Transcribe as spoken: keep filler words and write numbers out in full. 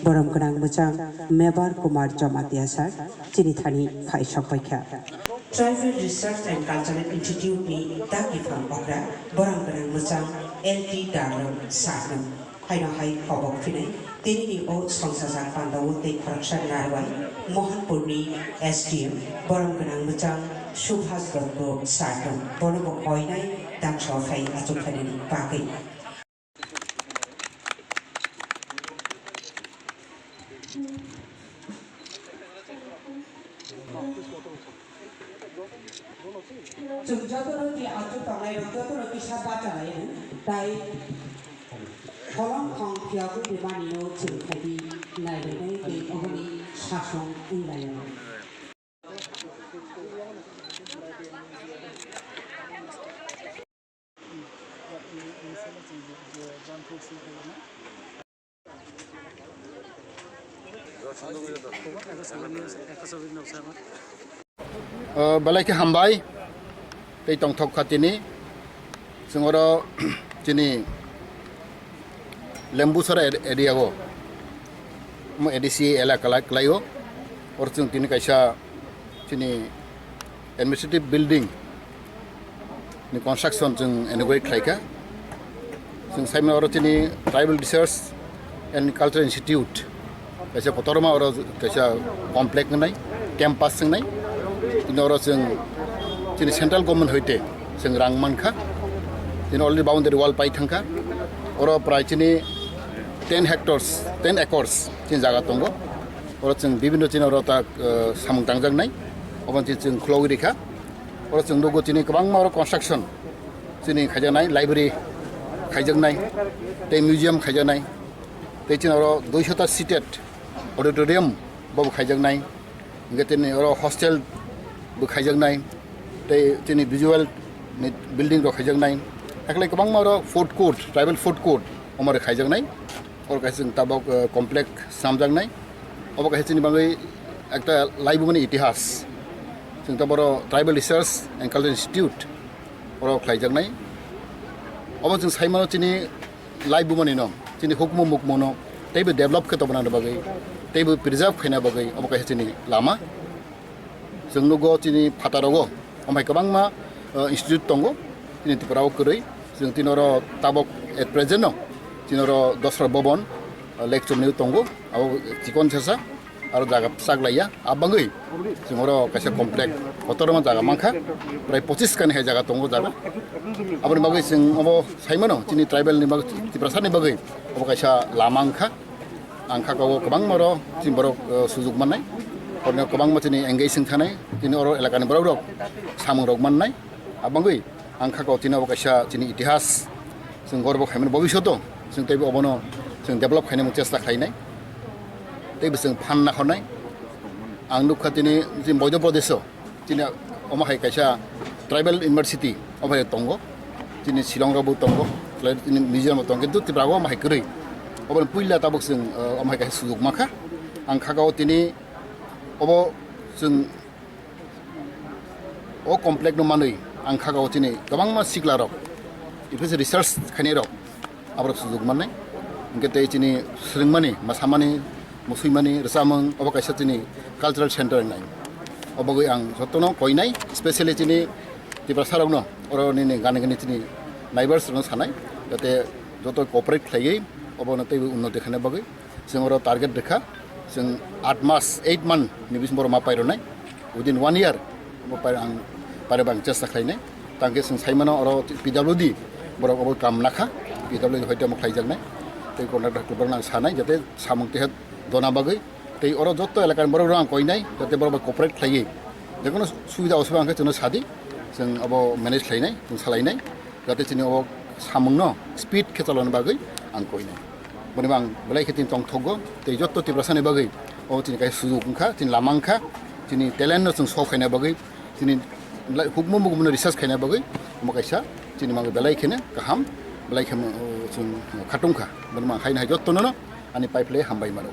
Borom gwnang mwchang Mebar Kumar Jamatia sir chini thani phai sok paikha. Tribal Research and Cultural Institute ni daki phang okra borom gwnang mwchang L T Darlong sir no haino hai kobok phinai tini ni o songsajak pandao tei khoroksa narwai Mohanpur ni S D M borom gwnang mwchang Subhas Dotto sir no bono bo koinai dangso phai achuk khainani bagwi. Chwng jotono tei achuk tongnai rok jotono kisa bacha lai rw, tai kolom thong phiya khe bemani no chwng khai di nai rw nai tei oboni sasong wng lai rw. O, belai khe hambai tei tongthok kha tini. Chwng oro chini Lembusora ed-, area o, omo A D C elaka lai-, kwlai o. Oro chwng tini kaisa chini administrative building ni construction chwng inaugurate khlai kha. Chwng saimano oro chini Tribal Research and Cultural Institute kaisa kotorma oro kaisa complex wngnai, campus wngnai. Chini oro chwng chini central government hoite chwng rang mankha. Chini already boundary wall pai thangkha. Oro prai chini ten hectares, ten acres chini jaga tongo. Oro chwng bibinno chini oro ta, eh, samung tangjaknai. Obo chini chwng khulogwi rikha. Oro chwng nugo chini kwbangma oro construction chini khaijaknai, library khaijaknai, tei museum khaijaknai, tei chini oro duisho ta seated auditorium bo khaijaknai, hingke tini oro hostel bo khaijaknai, tei chini visual ni building rok khaijaknai, hakhe kwbangma oro food court, tribal food court omo rok khaijaknai. Oro kaisa chwng tabok, eh, complex swnamjaknai. Obo kaisa chini bagwi ekta laibumani itihas. Chwng taboro Tribal Research and Cultural Institute oro khlaijaknai. Obo chwng saimano chini laibumani no, chini hukmu mukmu no teibo develop khe tongna bagwi, teibo preserve khaina bagwi obo kaisa chini lama. Chwng nugo chini phataro o, omo hai kwbangma, uh, institute tongo, chini Tripura o kwrwi. Chwng tini oro tabok at present no, chini oro Dosra Bhavan, uh, lecture ni tongo, abo chikon sesa, aro jaga bwsak laiya, a bagwi chwng oro kaisa complex, kotorma jaga mankha, prai pochis kani hai jaga tongo jaga. Aboni bagwi chwng obo saimano, chini tribal ni bagwi, Tiprasa ni bagwi, obo kaisa lama wngkha. Ang kha kao kwbangma oro chini borok, eh, sujuk mannai. Oroni kwbangma chini engage wng thanai. Chini oro elakani borok rok samung rok mannai. Abangwi ang kha kao chini obo kaisa chini itihas. Chwng gorbo khaimani bobishoto chwng teibo obono chwng develop khainani chesta khlainai. Teibo chwng phan nakhornai. Ang nukha tini, chini Madhya Pradesh o. Chini omo hai kaisa tribal university omo hai tongo. Chini Shillong rok bo tongo, chini museum bo tongo, kintu Tripura o omo hai kwrwi. Obo ni puila tabuk chwng, uh, omo hai kaisa sujuk mankha. Ang kha kao tini obo chwng o complex no manwi ang kha kao chini kwbangma sikla rok, especially research khainai rok. Aborok sujuk mannai. Hingke tei chini swrwngmani, mwsamani, musuimani, rwchapmung, obo kaisa chini cultural center wngnai. Obogwi ang jotono koinai, specially chini Tiprasa rokno, oro nini gani gani chini neighbors rokno sanai, jate joto cooperate khlaiwi obono teibo unnoti khaina bagwi. Chwng oro target rwkha, chwng aat mas, eight month ni bisingo borok ma paironai. Within one year, obo pai-, ang paireba ang chesta khlainai. Tangkhe chwng saimano oro P W D borok obo kam nakha, P W D hoite omo khlaijaknai. Tei contractor borokno ang sanai, jate samung teha dona bagwi. Tei oro joto elakani borok rok ang koinai, jate borok bai cooperate khlaiwi. Jekono subida osubida hwnkhe chwngno sadi, chwng obo manage khlainai, chwng salainai. Jate chini o samungno speed khe chalona bagwi ang koinai. Boni bo ang belai khe tini tongthogo, tei joto Tiprasani bagwi o chini kaisa sujuk wngkha, chini lama wngkha, Chini talent no chwng show khaina bagwi, chini lai-, hukmu mukumu no research khaina bagwi, omo kaisa chini manwi belai kheno kaham, belai kheno, uh, chwng khatungkha. Bono mang khaina hai jotto no ani pipe lai hambai mano.